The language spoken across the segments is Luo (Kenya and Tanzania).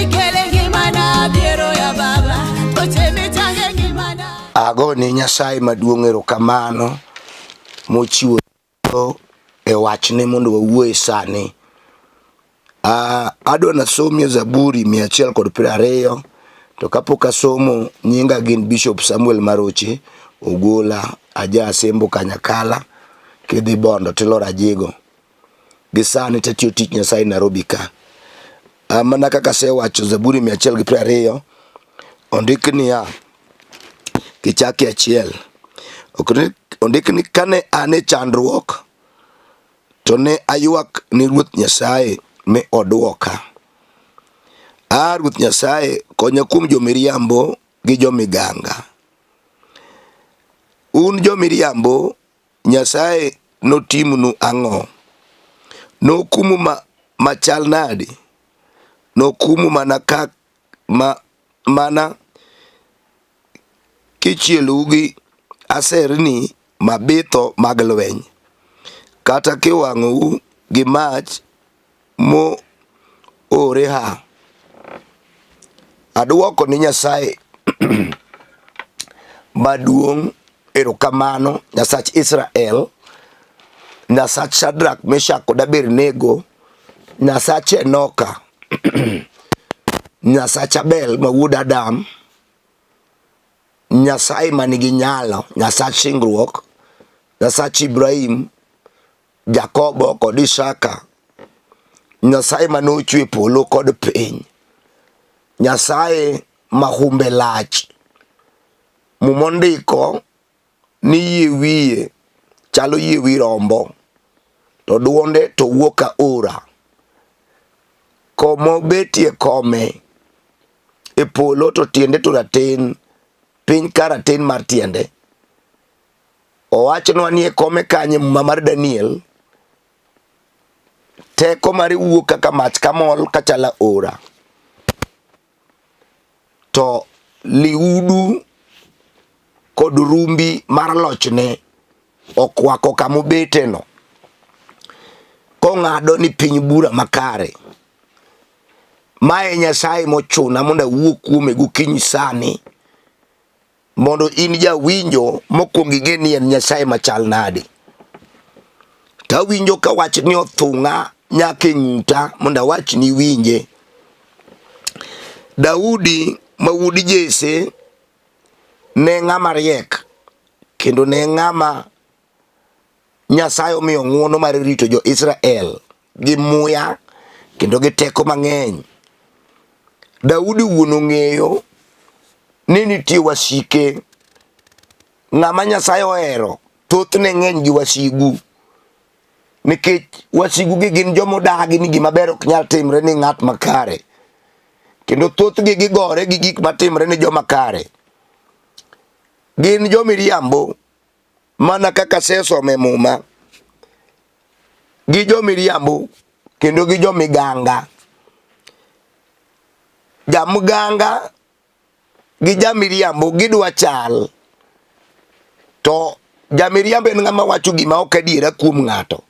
mikele ngimana biero ya baba tuoche michange ngimana. Agone Nyasaye maduong' erokamano mochiwo e wachne mondo wawuoye sani. Adwa nasomie Zaburi 120 to kapok asomo nyinga gin Bishop Samuel Maroche Ogola aja Asembo Kanyakala kidhi Bondo tiloro Ajigo. Gi sani tatiyo tich Nyasaye Nairobi ka. Mana kaka asewacho Zaburi 120 ondik niya kichake achiel ondik ni kane an e chandruok to ne aywak ni Ruoth Nyasaye mi odwoka. A Ruoth Nyasaye, konya kuom jomiriambo gi jomiganga. Un jomiriambo, Nyasaye notimnu ang'o? Nokumu ma, machal nadi? Nokumu mana ka ma, mana kichielou gi aserni mabitho mag lweny, kata kiwang'ou gi mach moore ha. Adwoko ni Nyasaye maduong' erokamano, Nyasach Israel, Nyasach Shadrach, Meshach kod Abednego, Nyasach Enoka, Nyasach Abel ma wuod Adam, Nyasaye ma nigi nyalo, Nyasach singruok, Nyasach Ibrahim, Jakobo kod Isaka, Nyasaye ma nochwe polo kod piny, Nyasaye ma humbe lach. Muma ondiko ni yie wiye chalo yie wi rombo, to duonde to wuok aora. Komobetie kome e polo to tiende to raten, piny ka raten mar tiende. Owachnwa ni e kome kanyo e muma mar Daniel, teko mare wuok kaka mach kamol kachalo aora. To lihudu kod rumbi mar lochne okwako kama obeteno, kong'ado ni piny bura makare. Ma e Nyasaye mochuna mondo awuo kuome gokinyi sani, mondo in jawinjo mokwongo ing'e ni en Nyasaye machal nade. To awinjo ka wachni othung'a nyaka e ng'uta mondo awachni iwinje. Daudi ma wuod Jesse ne ng'ama riek kendo ne ng'ama Nyasaye omiyo ng'wono mar rito jo-Israel gi muya kendo gi teko mang'eny. Daudi wuon ong'eyo ni nitie wasike. Ng'ama Nyasaye ohero thothne ng'eny gi wasigu nikech wasigu gi gin joma odagi ni gima ber ok nyal timre ni ng'at makare kendo thothgi gigore gi gik matimre ni joma kare. Gin jomiriambo mana kaka asesomo e muma gi jomiriambo kendo gi jomiganga. Jamganga gi jamiriambo gidwa chal to jamiriambo en ng'ama wacho gima ok adiera kuom ng'ato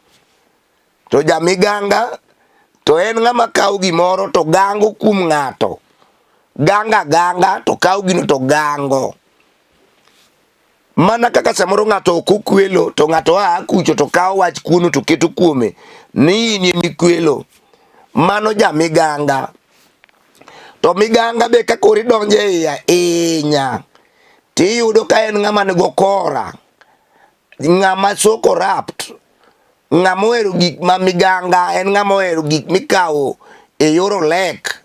to jamiganga to en ng'ama kawo gimoro to gango kuom ng'ato ganga ganga to kawo gino to gango Mana kaka samoro ng'ato ok okwelo to ng'ato a kucho to kawo wach kuono to keto kuome ni in ema ikwelo. Mano ja miganga. To miganga be ka koro idonjo e iye ahinya tiyudo ka en ng'ama nigo kora, ng'ama so corrupt, ng'ama ohero gik ma miganga, en ng'ama ohero gik mikawo e yor olek,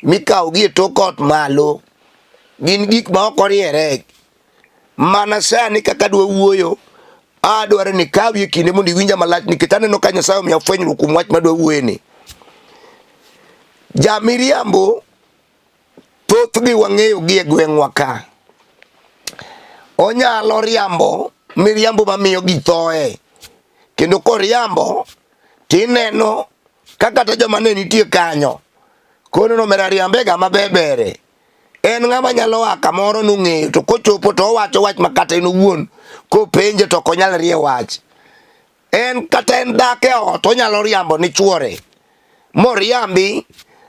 mikawo gi e tok ot malo. Gin gik ma ok oriere. Mana sani kaka adwa wuoyo, adwaro ni kawie kinde mondo iwinja malach nikech aneno ka Nyasaye omiya fwenyruok kuom wach madwa wuoyeni. Jamiriambo thothgi wang'eyo gi e gweng'wa ka. Onyalo riambo miriambo mamiyo ji thoe. Kendo koriambo tineno ka kata joma ne nitie kanyo kono nomera riambega mabebere. En ng'ama nyalo a kamoro nong'eyo to kochopo to owacho wach ma kata en owuon kopenje to ok onyal rie wach. En kata en dak e ot onyalo riambo ni chuore moriambi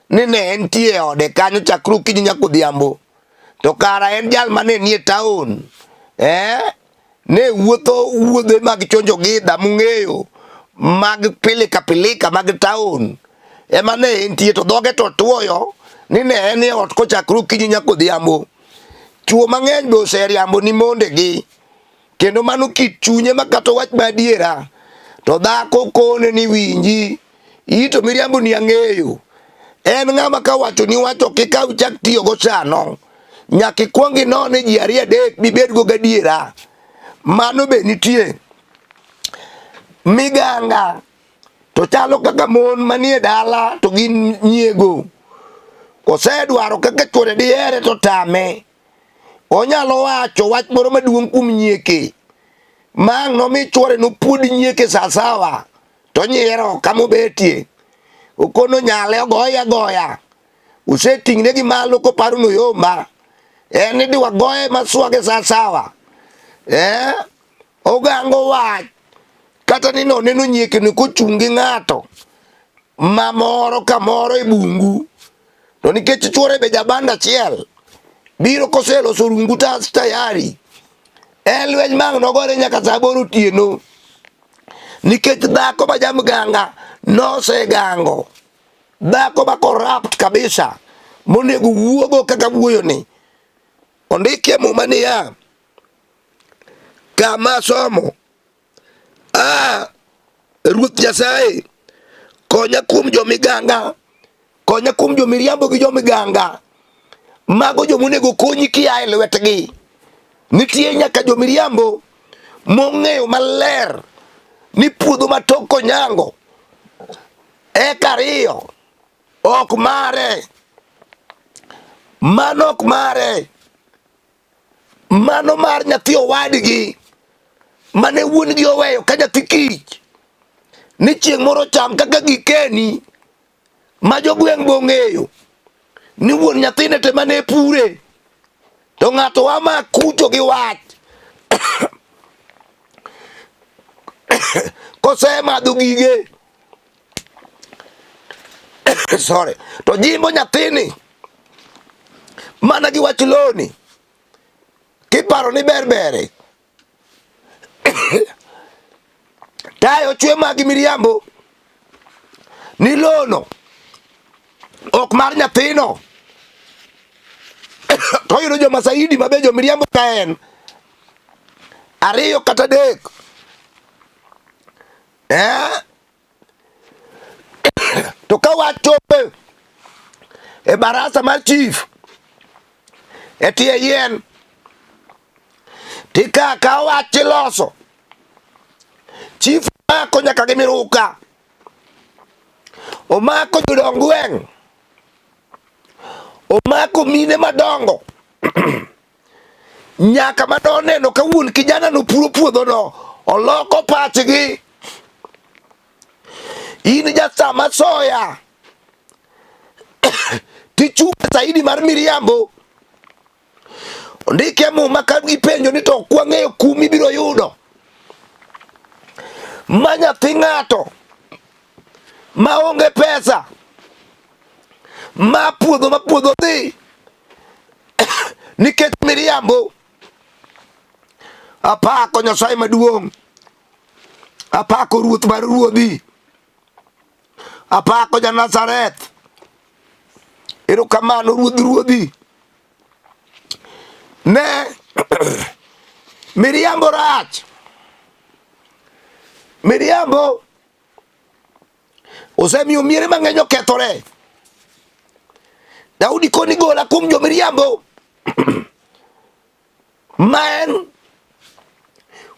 ni ne entie e ode kanyo chakre okinyi nyaka odhiambo. To kara en jal mane nie taon. Eh? Ne wuotho wuodhe mag chonjo gidha mung'eyo mag pilika pilika mag taon. Ema ne entie to dhoge to tuoyo ni ne en e ot kochakre okinyi nyaka odhiambo. Chuo mang'eny be oseriambo ni mondegi. Kendo mano kit chunye ma kata owach madiera to dhako kone ni winji iyi to miriambo ni ang'eyo. En ng'ama ka wacho ni wach ok ikaw ichak tiyogo sano. Nyaka ikwong inone ji ariyo adek mibedgo gadiera. Mano be nitie. Miganga to chalo kaka mon manie dala to gin nyiego. Osedwaro kaka chuore dihere to tame. Onyalo wacho wach moro maduong' kuom nyieke ma ang' nomi chuore nopuod nyieke sasawa to onyiero kama obetie. Okono nyale ogoye agoya. Oseting'ne gi malo koparo ni oyomba. En ni diwagoye maswage sasawa. Eh? Ogango wach kata ni noneno nyieke ni kochung' gi ng'ato ma moro kamoro e bungu. To nikech chuore be jabanda achiel, biro koseloso rungu tas tayari. En lweny mang' nogore nyaka saa aboro otieno. Nikech dhako ma jamganga nosegango. Dhako ma corrupt kabisa monego wuogo kaka wuoyoni. Ondikie muma niya, kama somo Ah, Ruoth Nyasaye, konya kuom jomiganga, konya kuom jomiriambo gi jomiganga. Mago joma onego konyi kia e lwetgi. Nitie nyaka jomiriambo mong'eyo maler ni puodho ma tok Konyango eka ariyo ok mare. Mano ok mare. Mano mar nyathi owadgi mane wuon-gi oweyo ka nyathi kich ni chieng' moro cham kaka gikeni ma jogweng' be ong'eyo ni wuon nyathine to ema ne pure to ng'ato wa ma kucho gi wach kosemadho gige sorry to jimbo nyathini mana gi wach loni kiparo ni ber bere tayo chwe mag miriambo ni lono ok mar nyathino to oyudo joma saidi mabe jomiriambo ka en ariyo kata adek eh? To ka wachopo e barasa mar chief e tie yien tika ka wach iloso chief omako nyaka gi miruka omako jodong gweng' omako mine madongo nyaka mane oneno ka wuon kijana no puro puodhono oloko pachgi in jasama soya tichung' saidi mar miriambo ondike muma ka gipenjo ni to ok wang'eyo kum ibiro yudo ma nyathi ng'ato ma onge pesa ma puodho ma puodho dhi nikech miriambo. Apako Nyasaye maduong', apako Ruoth mar ruodhi, apako ja Nazareth. Erokamano Ruodh ruodhi. Ne miriambo rach, miriambo osemiyo miere mang'eny okethore. Daudi koni gola kuom jomiriambo ma en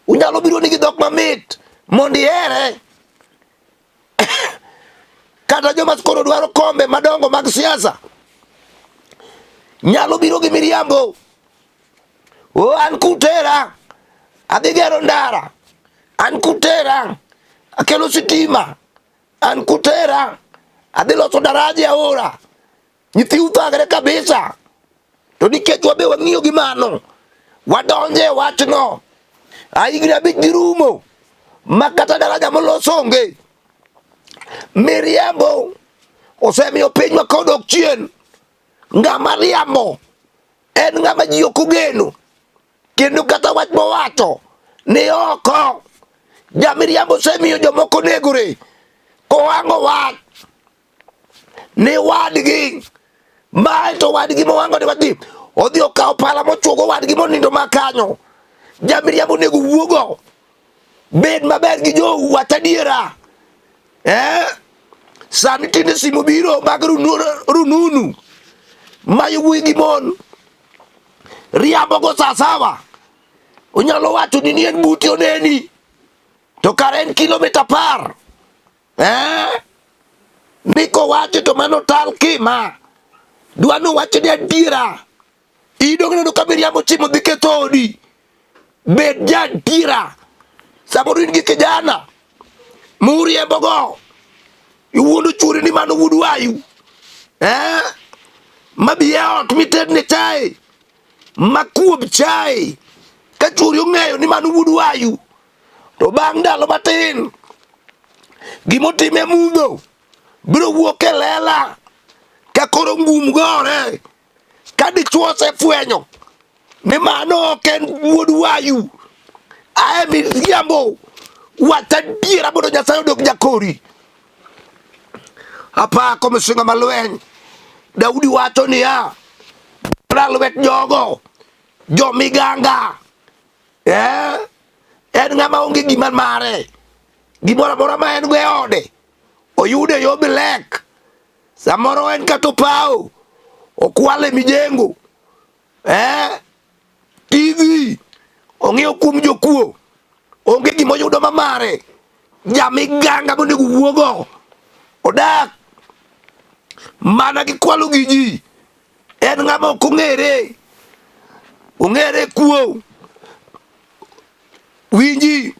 unyalo biro ni gi dhok mamit mondo ihere kata joma koro dwaro kombe madongo mag siasa nyalo biro gi miriambo o an kutera adhi gero ndara an kutera akelo sitima an kutera adhi loso daraja e aora nyithiu thagre kabisa to nikech wabe wang'iyo gi mano wadonje e wachno a higni abich dhi rumo ma kata daraja molos onge miriambo. Osemiyo pinywa kodok chien. Ng'ama riambo en ng'ama ji ok ogeno kendo kata wach mowacho ni oko. Jamiriambo osemiyo jomoko negore kohango wach ni wadgi mae to wadgi mohango ni wadgi odhi okawo pala mochuogo wadgi monindo ma kanyo. Jamiriambo onego wuogo. Bed maber gi jou, wach adiera. Eh? Sani tinde simu biro mag rununu ma yowuoyi gi mon riambogo sasawa. Onyalo wacho ni ni en buti oneni to kare en kilomita 10. Eh? Ni kowacho to mano tal kima. Dwa nowacho ni adiera. Idong neno ka miriambo chimo dhi ketho odi. Bed jaadiera. Samoro in gi kijana muriembogo, iwuondo chuori ni mano wuod wayu. Eh? Mabi e ot mitedne chae, makuob chae. Ka chuori ong'eyo ni mano wuod wayu, to bang' ndalo matin gimotime mudho biro wuok e lela ka koro ngum gore. Ka dichwo osefwenyo ni mano ok en wuod wayu, ae miriambo, wach adiera mondo Nyasaye odog jakori. Apako misinga malweny. Daudi wacho niya, gola lwet jogo, jomiganga. Eh? En ng'ama onge gima mare. Gimoro amora ma en go e ode, oyude e yo bilek. Samoro en kata opawo, okwale mijengo. Eh? TV ong'iewo kuom jokuo. Onge gima oyudo ma mare. Jamiganga monego wuogo. Odak mana gi kwalo gi ji. En ng'ama ok ong'ere. Ong'ere kuo. Winji,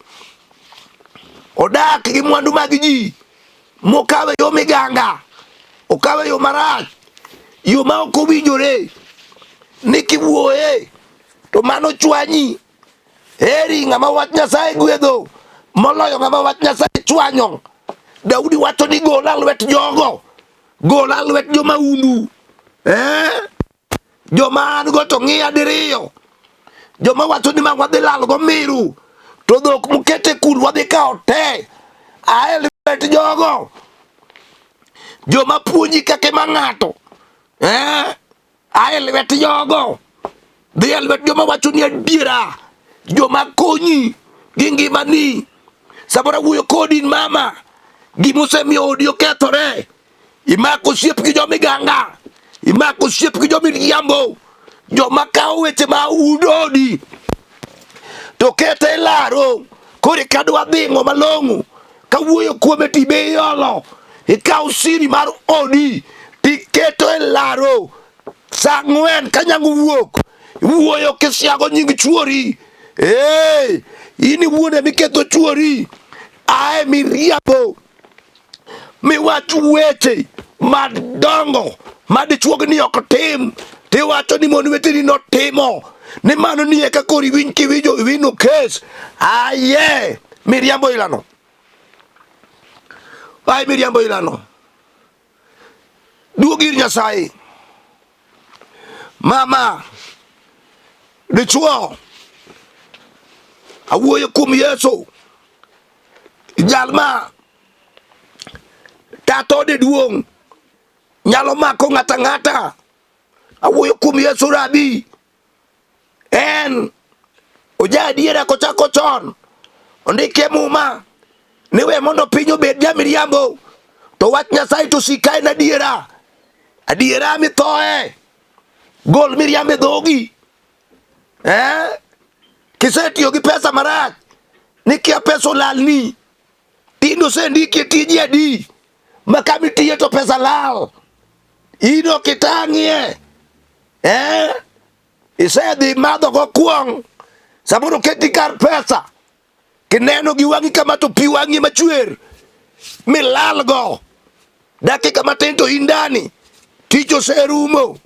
odak gi mwandu mag ji mokawe yo miganga, okawe yo marach, yo ma ok owinjore ni kiwuoye to mano chwanyi. Heri ng'ama wach Nyasaye gwedho moloyo ng'ama wach Nyasaye chwanyo. Daudi wacho ni gola lwet jogo, gola lwet jomaundu. Eh? Joma an go to ng'iya diriyo. Joma wacho ni ma wadhi lal go miru to dhok mukete kul wadhi kawo te. Ae lwet jogo. Joma puonji kaka ima ng'ato. Eh? Ae lwet jogo. Dhi e lwet joma wacho ni adiera. Joma konyi gi ngimani. Samoro awuoyo kodi in mama. Gima osemiyo odi okethore. Imako osiep gi jomiganga, imako osiep gi jomiriambo, joma kawo weche ma udodi to kete e laro. Koro kadwa dhing'o malong'o kawuoyo kuome tibe iolo, ikawo siri mar odi tiketo e laro saa 4 ka nyango wuok, iwuoyo kisiago nying chuori. Ee, in iwuon emiketho chuori. Ae miriambo miwach weche madongo ma dichuog ni ok tim tiwacho ni mon weteni notimo ni mano ni eka koro iwinj kiwinjo iwino kes. Aye miriambo ilano, aye miriambo ilano. Duog ir Nyasaye. Mama, dichuo, awuoyo kuom Yesu. Jal ma tat ode duong' nyalo mako ng'ata ng'ata. Awuoyo kuom Yesu Rabi. En oja adiera kochako chon. Ondike Muma ni we mondo piny obed jamiriambo to wach Nyasaye to sika en adiera. Adiera mithoe. Gol miriambo e dhogi. Eh? Kisetiyo gi pesa marach nikia pesa olalni. Tinde osendiki e tiji adi ma kama itiye to pesa lal. In ok itang'ie. Eh? Isedhi madho go kuong'. Samoro oketi kar pesa. Kineno gi wang'i kama to pi wang'i machwer milal go. Dakika matin to in dani. Tich oserumo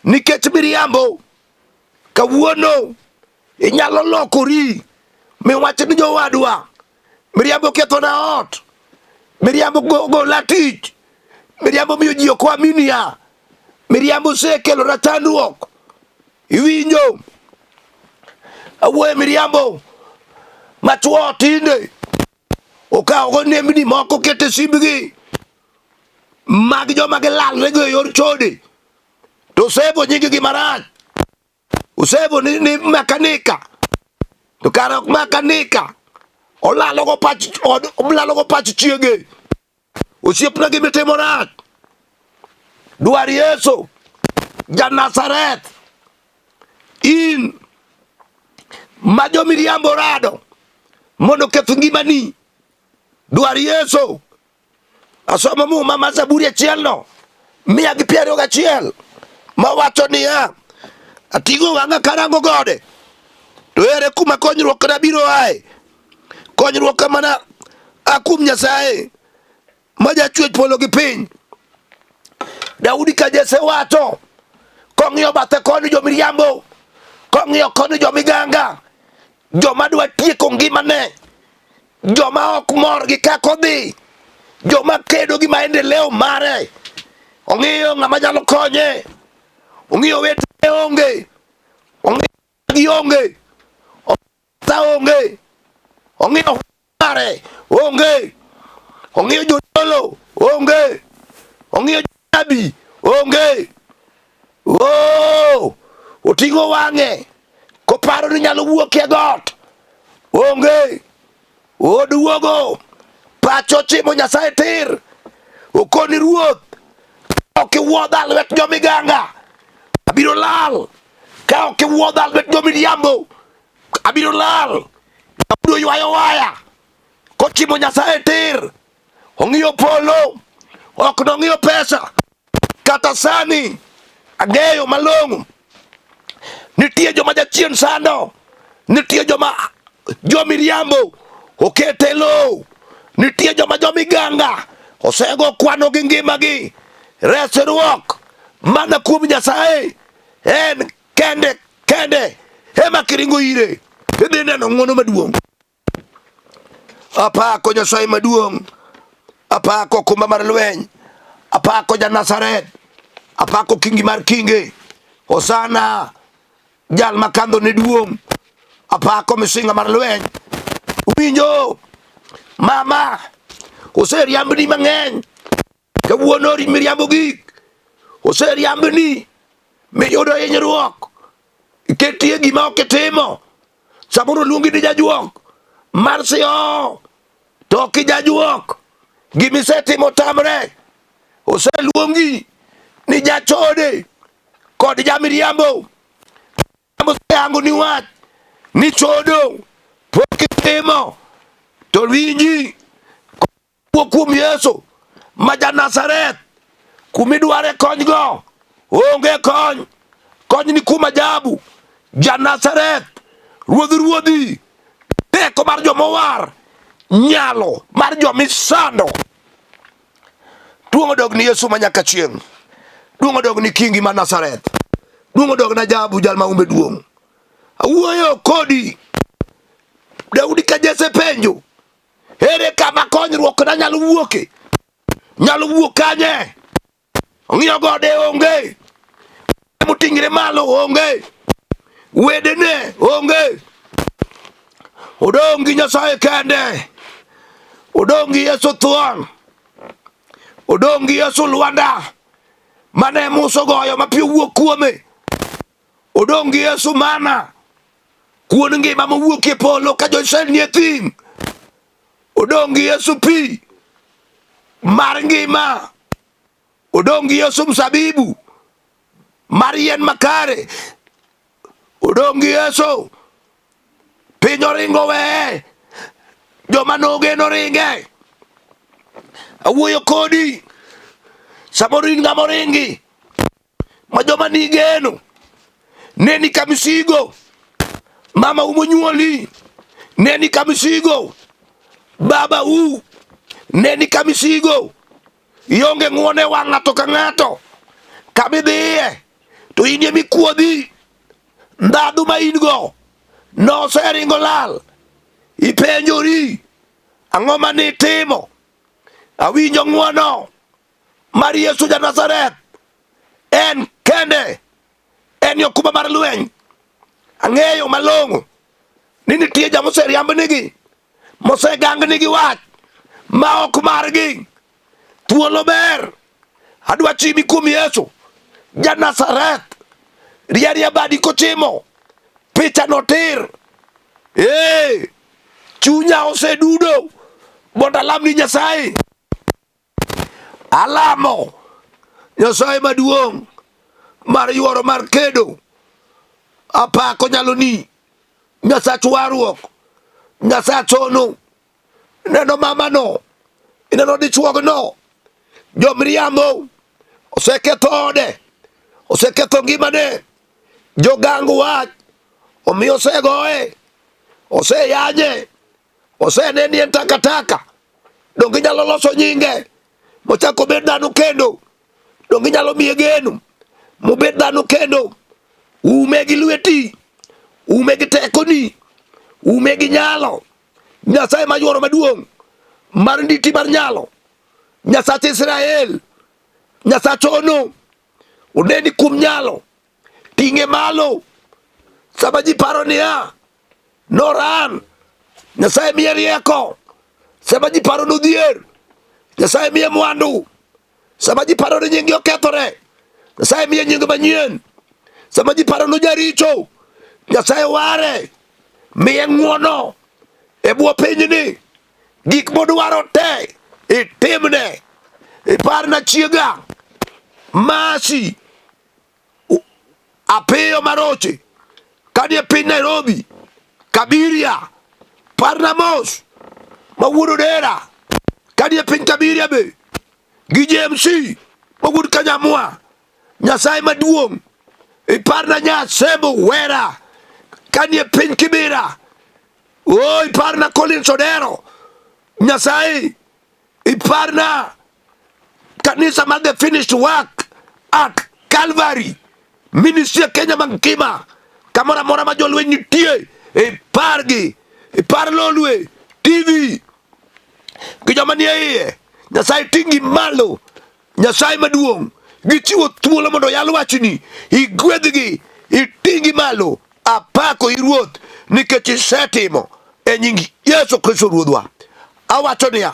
nikech miriambo. Kawuono inyalo lokori miwach ni jowadwa, miriambo kethona ot, miriambo gola tich, Miriambo miyo ji ok aminia. Miriambo osekelo na chandruok. Iwinjo? Awuoyo miriambo machwo tinde okawogo nembni moko kete simbgi mag joma gilalrego e yor chode to osebo nyinggi marach. Osebo ni, ni makanika to kare ok makanika olalogo pach olalogo pach chiege. Osiepna gima itimo rach. Dwar Yesu ja Nazareth. In ma jomiriambo rado mondo oketh ngimani. Dwar Yesu. Asomo muma ma Zaburi achielno 121 mawacho niya, ating'o wang'a karango gode to ere kuma konyruokna biro ae? Konyruok mana a kuom Nyasaye ma jachwech polo gi piny. Daudi ka Jesse wacho kong'iyo bathe koni jomiriambo, kong'iyo koni jomiganga, joma dwa tieko ngimane, joma ok mor gi kaka odhi, joma kedo gi maendeleo mare. Ong'iyo ng'ama nyalo konye, ong'iyo wetene onge, ong'iyo gi onge, ong'iyo onge, ong'iyo mare onge, ong'iyo jodolo onge, ong'iyo jonabi onge. Oh, oting'o wang'e koparo ni nyalo wuok e got onge. Oduogo pacho chimo Nyasaye tir, okoni ruoth ok iwuodha lwet jomiganga abiro lal, ka ok iwuodha lwet jomiriambo abiro lal. Abiro ywayo waya kochimo Nyasaye tir, ong'iyo polo, ok nong'iyo pesa. Kata sani ang'eyo malong'o nitie joma jachien sando, nitie joma jomiriambo okete lowo, nitie joma jomiganga osego kwano gi ngimagi. Resruok mana kuom Nyasaye en kende kende ema kiringo ire idhi neno ng'wono maduong'. Apako Nyasaye maduong', apako okumba mar lweny, apako ja Nazareth, apako kingi mar kinge, Hosana jal ma kandho ne duong', apako misinga mar lweny. Winjo mama, oseriambni mang'eny Kawuono miriambo gik oseriambni miyudo hinyruok iketie gima ok itimo. Samoro oluongi ni jajuok mar sioo to ok ijajuok, gima isetimo tamre. Oseluongi ni jachode kod jamiriambo. Oseyango ni wach ni chodo pok itimo to winji Wuo kuom Yesu ma ja Nazareth, kuma idware konygo onge kony. Kony ni kuom ajabu. Ja Nazareth, ruodh ruodhi, teko mar jomowar, nyalo mar jomisando. Duong' odog ni Yesu ma nyaka chieng'. Duong' odog ni kingi ma Nazareth. Duong' odog na ajabu jal ma umbe duong'. Awuoyo kodi Daudi ka Jesse penjo Ere kama konyruok na nyalo wuoke? Nyalo wuok kanye? Ong'iyo gode onge. Moting're malo onge. Wedene onge. Odong' gi Nyasaye kende. Odong' gi Yesu thuon. Odong' gi Yesu lwanda mane Musa ogoyo ma pi owuok kuome. Odong' gi Yesu mana kuon ngima mowuok e polo ka jo-Israel nie thim. Odong' gi Yesu pi mar ngima. Odong' gi Yesu mzabibu mar yien makare. Odong' gi Yesu. Piny oringo weye. Joma nogeno ringe. Awuoyo kodi. Samoro in ng'ama oringi. Ma joma nigeno ne ni ka misigo. Mama u monyuoli ne ni ka misigo. Baba u ne ni ka misigo. Ionge ng'uono e wang' ng'ato ka ng'ato. Kama idhiye to in ema ikuodhi. Ndhadhu ma in go noseringo lal. Ipenjori ang'o ma nitimo? Awinjo ng'uono. mar Yesu ja Nazareth. En kende en okumba mar lweny. Ang'eyo malong'o ni nitie joma oseriambnigi, mosegangnigi wach ma ok margi. Thuolo ber, adwa chimi kuom Yesu ja Nazareth. Rierie badi kochimo picha no tir. Ee, chunya osedudo mondo alamni Nyasaye. Alamo Nyasaye maduong' mar yuoro mar kedo. Apako nyaloni, Nyasach warruok, Nyasach hono. Ineno mamano, ineno dichuogno, jomriambo oseketho ode, oseketho ngimane, jogang wach omiyo osegoye, oseyanye, osene ni en takataka. Donge inyalo loso nyinge mochak obed dhano kendo? Donge inyalo miye geno mobed dhano kendo? Ume gi lweti, ume gi tekoni, ume gi nyalo. Nyasaye mayuoro maduong' mar nditi mar nyalo, Nyasach Israel, Nyasach ono, oneni kuom nyalo, ting'e malo. Sama ji paro niya, noran, Nyasaye miye rieko. Sama ji paro nodhier, Nyasaye miye mwandu. Sama ji paro ni nyinggi okethore, Nyasaye miye nying manyien. Sama ji paro ni jaricho, Nyasaye ware, miye ng'wono e bwo pinyni. Gik modwaro te itimne. Iparna chiega Masi Apiyo Maroche kanie piny Nairobi, Kabiria. Parna mos ma wuod Odera kanie piny Kabiria be gi JMC ma wuod Kanyamwa. Nyasaye maduong' iparna Nyasembo Wera kanie piny Kibira. O iparna Collins Odero. Nyasaye iparna kanisa mar The Finished Work at Calvary Ministry e Kenya mangima kamoro amora ma jolweny nitie ipargi ipar Lolwe TV gi joma nie iye Nyasaye ting'i malo Nyasaye maduong' gichiwo thuolo mondo oyal wachni igwedhgi iting'i malo apako i Ruoth nikech isetimo e nying Yesu Kristo Ruodhwa awacho niya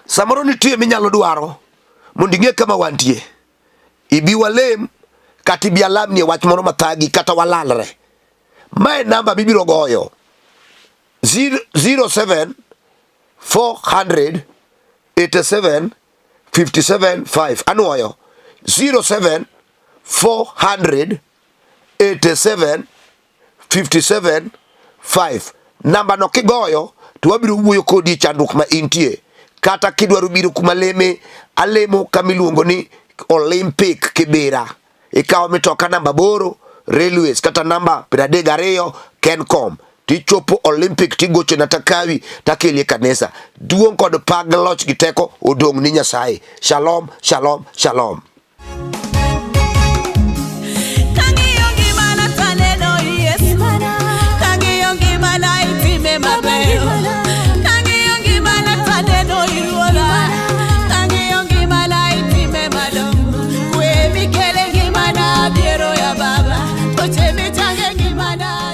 samoro nitie minyalo dwaro mondo ing'e kama wantie ibi walem kata ibi alamni e wach moro mathagi kata walalre mae namba mibiro goyo 07 400 87 57 5 anwoyo 07 400 87 57 5 namba no kigoyo to wabiro wuoyo kodi e chandruok ma intie kata kidwaro biro kuma leme alemo kama iluongo ni Olympic Kibera ikawo mitoka namba 8 Railways kata namba 32 Kencom tichopo Olympic tigochona takawi takeli e kanisa duong' kod pag loch gi teko odong' ni Nyasaye shalom shalom shalom.